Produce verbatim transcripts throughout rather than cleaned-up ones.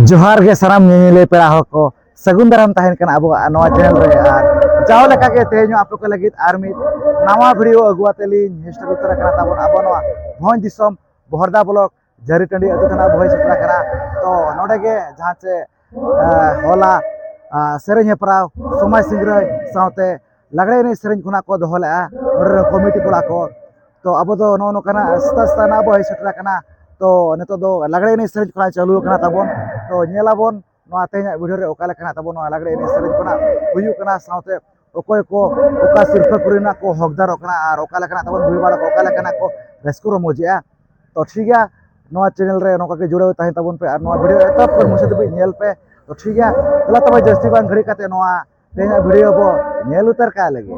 ᱡᱚᱦᱟᱨ ᱜᱮ ᱥᱟᱱᱟᱢ ᱧᱮᱧᱮᱞᱤᱭᱟᱹ ᱯᱮᱲᱟ ᱦᱚᱲ ᱠᱚ, ᱥᱟᱹᱜᱩᱱ ᱫᱟᱨᱟᱢ ᱛᱟᱦᱮᱱ ᱠᱟᱱᱟ ᱟᱵᱚᱣᱟᱜ ᱱᱚᱣᱟ ᱪᱮᱱᱮᱞ ᱨᱮ᱾ ᱟᱨ ᱡᱟᱣ ᱞᱮᱠᱟ ᱜᱮ ᱛᱮᱦᱮᱧ ᱦᱚᱸ ᱟᱯᱮ ᱠᱚ ᱞᱟᱹᱜᱤᱫ ᱟᱨ ᱢᱤᱫ ᱱᱟᱣᱟ ᱵᱷᱤᱰᱤᱭᱳ ᱟᱹᱜᱩ ᱟᱛᱮ ᱞᱤᱧ ᱦᱮᱡ ᱥᱮᱴᱮᱨ ᱩᱛᱟᱹᱨ ᱟᱠᱟᱱᱟ ᱛᱟᱵᱚᱱ ᱟᱵᱚ ᱱᱚᱣᱟ ᱵᱷᱚᱸᱡᱽ ᱫᱤᱥᱚᱢ ᱵᱚᱦᱚᱨᱫᱟ ᱵᱞᱚᱠ ᱡᱷᱟᱹᱨᱤ ᱴᱟᱺᱰᱤ ᱟᱹᱛᱩ ᱛᱷᱟᱱᱟ ᱟᱵᱚ ᱦᱮᱡ ᱥᱮᱴᱮᱨ ᱟᱠᱟᱱᱟ᱾ ᱛᱚ ᱱᱚᱰᱮ ᱜᱮ ᱡᱟᱦᱟᱸ ᱪᱮ ᱦᱚᱞᱟ ᱥᱮᱨᱮᱧ ᱦᱮᱯᱨᱟᱣ ᱥᱚᱢᱟᱡᱽ ᱥᱤᱝᱨᱟᱹᱭ ᱥᱟᱶᱛᱮ ᱞᱟᱜᱽᱲᱮ ᱮᱱᱮᱡ ᱥᱮᱨᱮᱧ ᱠᱷᱚᱱᱟᱜ ᱠᱚ ᱫᱚᱦᱚ ᱞᱮᱫᱼᱟ ᱱᱚᱰᱮ ᱨᱮᱱ ᱠᱚᱢᱤᱴᱤ ᱠᱚᱲᱟ ᱠᱚ᱾ ᱛᱚ ᱟᱵᱚ ᱫᱚ ᱱᱚᱜᱼᱚ ᱱᱚᱝᱠᱟᱱᱟᱜ ᱥᱮᱛᱟᱜ ᱥᱮᱛᱟᱜ ᱱᱟᱜ ᱵᱚ ᱦᱮᱡ ᱥᱮᱴᱮᱨ ᱟᱠᱟᱱᱟ᱾ ᱛᱚ ᱱᱤᱛᱚᱜ ᱫᱚ ᱞᱟᱜᱽᱲᱮ ᱮᱱᱮᱡ ᱥᱮᱨᱮᱧ ᱠᱷᱚᱱᱟᱜ ᱪᱟᱹᱞᱩ ᱟᱠᱟᱱᱟ ᱛᱟᱵᱚᱱ᱾ ᱛᱚ ᱧᱮᱞᱟᱵᱚᱱ ᱱᱚᱣᱟ ᱛᱮᱦᱮᱧᱟᱜ ᱵᱷᱤᱰᱤᱭᱳ ᱨᱮ ᱚᱠᱟ ᱞᱮᱠᱟᱱᱟᱜ ᱛᱟᱵᱚᱱ ᱱᱚᱣᱟ ᱞᱟᱜᱽᱲᱮ ᱮᱱᱮᱡ ᱥᱮᱨᱮᱧ ᱠᱷᱚᱱᱟᱜ ᱦᱩᱭᱩᱜ ᱠᱟᱱᱟ, ᱥᱟᱶᱛᱮ ᱚᱠᱚᱭ ᱠᱚ ᱚᱠᱟ ᱥᱤᱨᱯᱟᱹ ᱠᱚᱨᱮᱱᱟᱜ ᱠᱚ ᱦᱚᱠᱫᱟᱨᱚᱜ ᱠᱟᱱᱟ ᱟᱨ ᱚᱠᱟ ᱞᱮᱠᱟᱱᱟᱜ ᱛᱟᱵᱚᱱ ᱵᱷᱤᱲ ᱵᱟᱲᱟ ᱠᱚ ᱚᱠᱟ ᱞᱮᱠᱟᱱᱟᱜ ᱠᱚ ᱨᱟᱹᱥᱠᱟᱹ ᱨᱚᱢᱚᱡᱮᱜᱼᱟ᱾ ᱛᱚ ᱴᱷᱤᱠ ᱜᱮᱭᱟ, ᱱᱚᱣᱟ ᱪᱮᱱᱮᱞ ᱨᱮ ᱱᱚᱝᱠᱟ ᱜᱮ ᱡᱩᱲᱟᱹᱣ ᱛᱟᱦᱮᱱ ᱛᱟᱵᱚᱱ ᱯᱮ ᱟᱨ ᱱᱚᱣᱟ ᱵᱷᱤᱰᱤᱭᱳ ᱮᱛᱚᱦᱚᱵ ᱠᱷᱚᱱ ᱢᱩᱪᱟᱹᱫ ᱫᱷᱟᱹᱵᱤᱡ ᱧᱮᱞ ᱯᱮ᱾ ᱛᱚ ᱴᱷᱤᱠ ᱜᱮᱭᱟ, ᱫᱮᱞᱟ ᱛᱚᱵᱮ ᱡᱟᱹᱥᱛᱤ ᱵᱟᱝ ᱜᱷᱟᱹᱲᱤ ᱠᱟᱛᱮ ᱱᱚᱣᱟ ᱛᱮᱦᱮᱧᱟᱜ ᱵᱷᱤᱰᱤᱭᱳ ᱵᱚ ᱧᱮᱞ ᱩᱛᱟᱹᱨ ᱠᱟᱜ ᱞᱮᱜᱮ᱾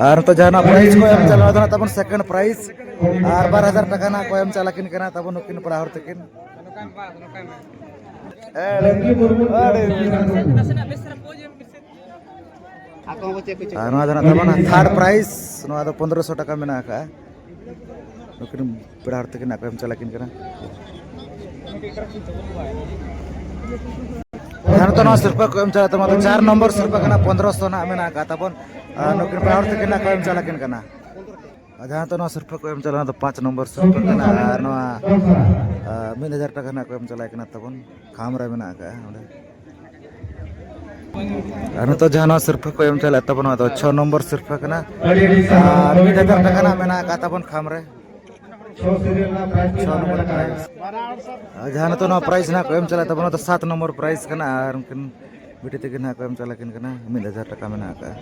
ᱟᱨ ᱱᱤᱛᱚᱜ ᱡᱟᱦᱟᱱᱟᱜ ᱯᱨᱟᱭᱤᱡᱽ ᱠᱚ ᱮᱢ ᱪᱟᱞᱟᱣ ᱫᱚ ᱱᱟᱜ ᱛᱟᱵᱚᱱ ᱥᱮᱠᱮᱱᱰ ᱯᱨᱟᱭᱤᱡᱽ ᱟᱨ ᱵᱟᱨ ᱦᱟᱡᱟᱨ ᱴᱟᱠᱟ ᱱᱟᱜ ᱠᱚ ᱮᱢ ᱪᱟᱞᱟᱠᱤᱱ ᱠᱟᱱᱟ ᱛᱟᱵᱚᱱ ᱱᱩᱠᱤᱱ ᱯᱮᱲᱟ ᱦᱚᱲ ᱛᱟᱹᱠᱤᱱ᱾ ᱟᱨ ᱱᱚᱣᱟ ᱫᱚ ᱱᱟᱜ ᱛᱟᱵᱚᱱ ᱛᱷᱟᱨᱰ ᱯᱨᱟᱭᱤᱡᱽ, ᱱᱚᱣᱟ ᱫᱚ ᱯᱚᱱᱫᱽᱨᱚᱥᱚ ᱴᱟᱠᱟ ᱢᱮᱱᱟᱜ ᱟᱠᱟᱫᱼᱟ᱾ ᱱᱩᱠᱤᱱ ᱯᱮᱲᱟ ᱦᱚᱲ ᱛᱟᱹᱠᱤᱱ ᱱᱟᱜ ᱠᱚ ᱮᱢ ᱪᱟᱞᱟᱠᱤᱱ ᱠᱟᱱᱟ᱾ ᱟᱨ ᱱᱤᱛᱚᱜ ᱱᱚᱣᱟ ᱥᱤᱨᱯᱟᱹ ᱠᱚ ᱮᱢ ᱪᱟᱞᱟᱜ ᱛᱟᱵᱚᱱᱟ, ᱪᱟᱨ ᱱᱚᱢᱵᱚᱨ ᱥᱤᱨᱯᱟᱹ ᱠᱟᱱᱟ, ᱯᱚᱱᱫᱽᱨᱚᱥᱚ ᱱᱟᱜ ᱢᱮᱱᱟᱜ ᱟᱠᱟᱫ ᱛᱟᱵᱚᱱ᱾ ᱟᱨ ᱱᱩᱠᱤᱱ ᱯᱮᱲᱟ ᱦᱚᱲ ᱛᱟᱹᱠᱤᱱ ᱱᱟᱜ ᱠᱚ ᱮᱢ ᱪᱟᱞᱟᱠᱤᱱ ᱠᱟᱱᱟ᱾ ᱟᱨ ᱡᱟᱦᱟᱸ ᱱᱤᱛᱚᱜ ᱱᱚᱣᱟ ᱥᱤᱨᱯᱟᱹ ᱠᱚ ᱮᱢ ᱪᱟᱞᱟᱜ, ᱚᱱᱟ ᱫᱚ ᱯᱟᱸᱪ ᱱᱚᱢᱵᱚᱨ ᱥᱤᱨᱯᱟᱹ ᱠᱟᱱᱟ᱾ ᱟᱨ ᱱᱚᱣᱟ, ᱟᱨ, ᱢᱤᱫ ᱦᱟᱡᱟᱨ ᱴᱟᱠᱟ ᱱᱟᱜ ᱠᱚ ᱮᱢ ᱪᱟᱞᱟᱭ ᱠᱟᱱᱟ ᱛᱟᱵᱚᱱ, ᱠᱷᱟᱢ ᱨᱮ ᱢᱮᱱᱟᱜ ᱟᱠᱟᱫᱼᱟ ᱚᱸᱰᱮ᱾ ᱟᱨ ᱱᱤᱛᱚᱜ ᱡᱟᱦᱟᱸ ᱱᱚᱣᱟ ᱥᱤᱨᱯᱟᱹ ᱠᱚ ᱮᱢ ᱪᱟᱞᱟᱜ ᱛᱟᱵᱚᱱᱟ, ᱚᱱᱟ ᱫᱚ ᱪᱷᱚ ᱱᱚᱢᱵᱚᱨ ᱥᱤᱨᱯᱟᱹ ᱠᱟᱱᱟ᱾ ᱟᱨ ᱢᱤᱫ ᱦᱟᱡᱟᱨ ᱴᱟᱠᱟ ᱱᱟᱜ ᱢᱮᱱᱟᱜ ᱟᱠᱟᱫ ᱛᱟᱵᱚᱱ ᱠᱷᱟᱢ ᱨᱮ᱾ ᱪᱷᱚ ᱥᱤᱨᱤᱭᱟᱞ ᱨᱮᱱᱟᱜ ᱯᱨᱟᱭᱤᱡᱽ ᱠᱟᱱᱟ ᱪᱷᱚ ᱱᱚᱢᱵᱚᱨ ᱯᱨᱟᱭᱤᱡᱽ᱾ ᱟᱨ ᱡᱟᱦᱟᱸ ᱱᱤᱛᱚᱜ ᱱᱚᱣᱟ ᱯᱨᱟᱭᱤᱡᱽ ᱱᱟᱦᱟᱜ ᱠᱚ ᱮᱢ ᱪᱟᱞᱟᱜ ᱛᱟᱵᱚᱱᱟ, ᱚᱱᱟ ᱫᱚ ᱥᱟᱛ ᱱᱚᱢᱵᱚᱨ ᱯᱨᱟᱭᱤᱡᱽ ᱠᱟᱱᱟ᱾ ᱟᱨ ᱩᱱᱠᱤᱱ ᱵᱤᱴᱤ ᱛᱟᱹᱠᱤᱱ ᱱᱟᱦᱟᱜ ᱠᱚ ᱮᱢ ᱪᱟᱞᱟᱜ ᱠᱤᱱ ᱠᱟᱱᱟ, ᱢᱤᱫ ᱦᱟᱡᱟᱨ ᱴᱟᱠᱟ ᱢᱮᱱᱟᱜ ᱟᱠᱟᱫᱼᱟ᱾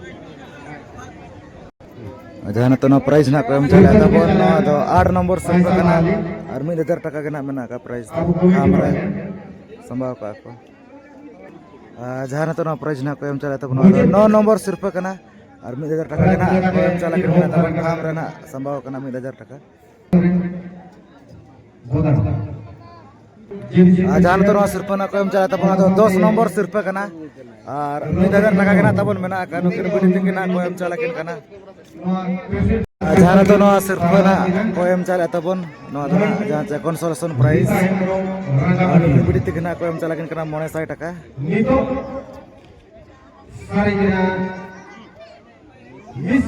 ᱟᱨ ᱡᱟᱦᱟᱸ ᱱᱤᱛᱚᱜ ᱱᱚᱣᱟ ᱯᱨᱟᱭᱤᱡᱽ ᱱᱟᱦᱟᱜ ᱠᱚ ᱮᱢ ᱪᱟᱞᱟᱜ ᱛᱟᱵᱚᱱ, ᱱᱚᱣᱟ ᱫᱚ ᱟᱴ ᱱᱚᱢᱵᱚᱨ ᱥᱤᱨᱯᱟᱹ ᱠᱟᱱᱟ᱾ ᱟᱨ ᱢᱤᱫ ᱦᱟᱡᱟᱨ ᱴᱟᱠᱟ ᱜᱮ ᱱᱟᱦᱟᱜ ᱢᱮᱱᱟᱜ ᱟᱠᱟᱫ ᱯᱨᱟᱭᱤᱡᱽ ᱫᱚ᱾ ᱟᱢ ᱨᱮ ᱥᱟᱢᱵᱟᱣ ᱠᱟᱜᱼᱟ ᱠᱚ᱾ ᱟᱨ ᱡᱟᱦᱟᱸ ᱱᱤᱛᱚᱜ ᱱᱚᱣᱟ ᱯᱨᱟᱭᱤᱡᱽ ᱱᱟᱦᱟᱜ ᱠᱚ ᱮᱢ ᱪᱟᱞᱟᱜ ᱛᱟᱵᱚᱱᱟ, ᱱᱚᱣᱟ ᱫᱚ ᱱᱚ ᱱᱚᱢᱵᱚᱨ ᱥᱤᱨᱯᱟᱹ ᱠᱟᱱᱟ᱾ ᱟᱨ ᱢᱤᱫ ᱦᱟᱡᱟᱨ ᱴᱟᱠᱟ ᱜᱮ ᱱᱟᱦᱟᱜ ᱠᱚ ᱮᱢ ᱪᱟᱞᱟᱜ ᱠᱟᱱᱟ, ᱛᱟᱵᱚᱱ ᱯᱷᱟᱨᱢ ᱨᱮ ᱱᱟᱦᱟᱜ ᱥᱟᱢᱵᱟᱣ ᱠᱟᱱᱟ ᱢᱤᱫ ᱦᱟᱡᱟᱨ ᱴᱟᱠᱟ᱾ ᱟᱨ ᱡᱟᱦᱟᱸ ᱱᱤᱛᱚᱜ ᱱᱚᱣᱟ ᱥᱤᱨᱯᱟᱹ ᱱᱟᱦᱟᱜ ᱠᱚ ᱮᱢ ᱪᱟᱞᱟᱜ ᱛᱟᱵᱚᱱᱟ, ᱫᱚ ᱫᱚᱥ ᱱᱚᱢᱵᱚᱨ ᱥᱤᱨᱯᱟᱹ ᱠᱟᱱᱟ᱾ ᱟᱨ ᱢᱤᱫ ᱦᱟᱡᱟᱨ ᱴᱟᱠᱟ ᱜᱮ ᱱᱟᱦᱟᱜ ᱛᱟᱵᱚᱱ ᱢᱮᱱᱟᱜ ᱟᱠᱟᱫ, ᱱᱩᱠᱤᱱ ᱵᱤᱴᱤ ᱛᱟᱹᱠᱤᱱ ᱱᱟᱦᱟᱜ ᱠᱚ ᱮᱢ ᱪᱟᱞᱟᱜ ᱠᱤᱱ ᱠᱟᱱᱟ᱾ ᱟᱨ ᱡᱟᱦᱟᱸ ᱨᱮᱫᱚ ᱱᱚᱣᱟ ᱥᱤᱨᱯᱟᱹ ᱱᱟᱜ ᱠᱚ ᱮᱢ ᱪᱟᱞᱮᱫ ᱛᱟᱵᱚᱱ, ᱱᱚᱣᱟ ᱫᱚ ᱱᱟᱜ ᱡᱟᱦᱟᱸ ᱪᱮ consolation prize, ᱟᱨ ᱱᱩᱠᱤᱱ ᱵᱤᱴᱤ ᱛᱟᱹᱠᱤᱱ ᱱᱟᱜ ᱠᱚ ᱮᱢ ᱪᱟᱞᱟᱜ ᱠᱤᱱ ᱠᱟᱱᱟ ᱢᱚᱬᱮ ᱥᱟᱭ ᱴᱟᱠᱟ᱾ ᱱᱤᱛᱚᱜ ᱥᱟᱹᱨᱤ ᱜᱮ ᱱᱟᱜ ᱢᱤᱥ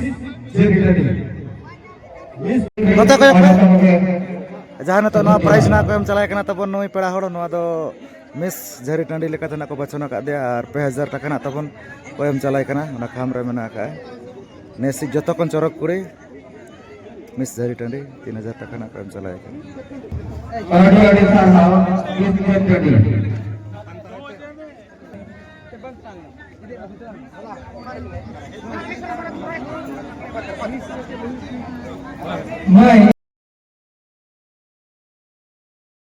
ᱡᱮᱵᱤᱴᱟᱹᱰᱤ, ᱢᱤᱥ ᱱᱚᱛᱮ ᱠᱚᱭᱚᱜ ᱯᱮ᱾ ᱡᱟᱦᱟᱸ ᱱᱤᱛᱚᱜ ᱱᱚᱣᱟ prize ᱱᱟᱜ ᱠᱚ ᱮᱢ ᱪᱟᱞᱟᱜ ᱠᱟᱱᱟ ᱛᱟᱵᱚᱱ ᱱᱩᱭ ᱯᱮᱲᱟ ᱦᱚᱲ, ᱱᱚᱣᱟ ᱫᱚ ᱢᱤᱥ ᱡᱷᱟᱹᱨᱤ ᱴᱟᱺᱰᱤ ᱞᱮᱠᱟᱛᱮ ᱱᱟᱜ ᱠᱚ ᱵᱟᱪᱷᱚᱱ ᱟᱠᱟᱫ ᱫᱮᱭᱟ, ᱟᱨ ᱯᱮ ᱦᱟᱡᱟᱨ ᱴᱟᱠᱟ ᱱᱟᱜ ᱛᱟᱵᱚᱱ ᱠᱚ ᱮᱢ ᱪᱟᱞᱟᱭ ᱠᱟᱱᱟ, ᱚᱱᱟ ᱠᱷᱟᱢ ᱨᱮ ᱢᱮᱱᱟᱜ ᱟᱠᱟᱫᱼᱟ᱾ ᱱᱮᱥᱤᱡ ᱡᱚᱛᱚ ᱠᱷᱚᱱ ᱪᱚᱨᱚᱠ ᱠᱩᱲᱤ ᱢᱤᱥ ᱡᱷᱟᱹᱨᱤ ᱴᱟᱺᱰᱤ ᱛᱤᱱ ᱦᱟᱡᱟᱨ ᱴᱟᱠᱟ ᱱᱟᱜ ᱠᱚ ᱮᱢ ᱪᱟᱞᱟᱭ ᱠᱟᱱᱟ᱾ ᱟᱹᱰᱤ ᱟᱹᱰᱤ ᱥᱟᱨᱦᱟᱣ ᱢᱤᱥ ᱡᱷᱟᱹᱨᱤ ᱴᱟᱺᱰᱤ᱾ ᱢᱟᱹᱭ᱾